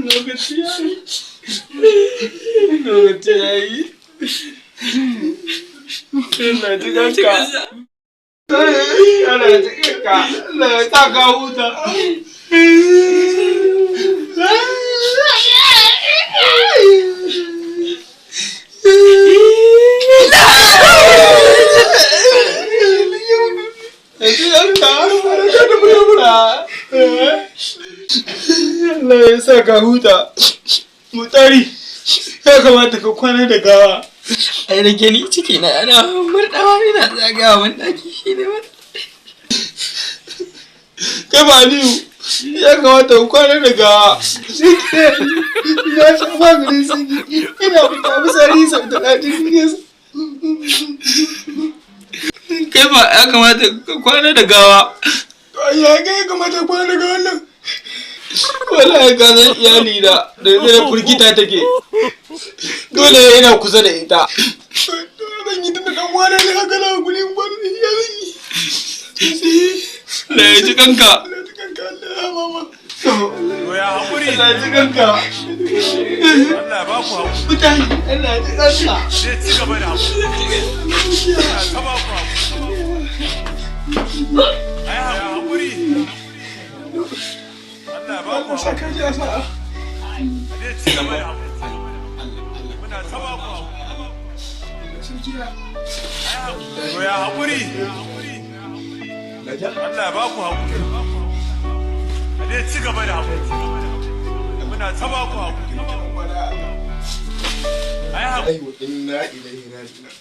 Lokaci ya yi. Lokaci ya yi. Allah ji kanka. Allah ji kanka. Allah ya sa ka huta. Allah ya sa ka huta. Mutari, ya kamata ka kwana da gawa. Ai da ke ni ciki na ana murɗawa, ina zagawa ban ɗaki shi ne ba. Kai ba Aliyu, ya kamata ka kwana da gawa. Shi ke na sha maganin sanyi. Ina fita misali sau 30 ne. Kai ba ya kamata ka kwana da gawa. To ya kai ya kamata ka kwana da gawan nan? Wallahi ka san iyali na da da furgita take. Dole ina kusa da ita. Zan yi tunda dan uwana ne haka na guri in kwana da ya zan yi. Allah ya ji kanka. Allah ji kanka, Allah ya mama. To ya haƙuri. Allah ji kanka. Allah ya ba ku haƙuri. Mutane, Allah ji kanka. Zai ci gaba da haƙuri. Allah ta ba ku haƙuri. Ai haƙuri. Allah ya ba ku haƙuri. Saka ji a sa'a. Zai ci gaba da haƙuri. Muna ta ba ku haƙuri. To ya haƙuri. Allah ya ba ku haƙuri. Zai ci gaba da haƙuri. Muna ta ba ku haƙuri. Ai haƙuri. Wa inna ilaihi raji'un.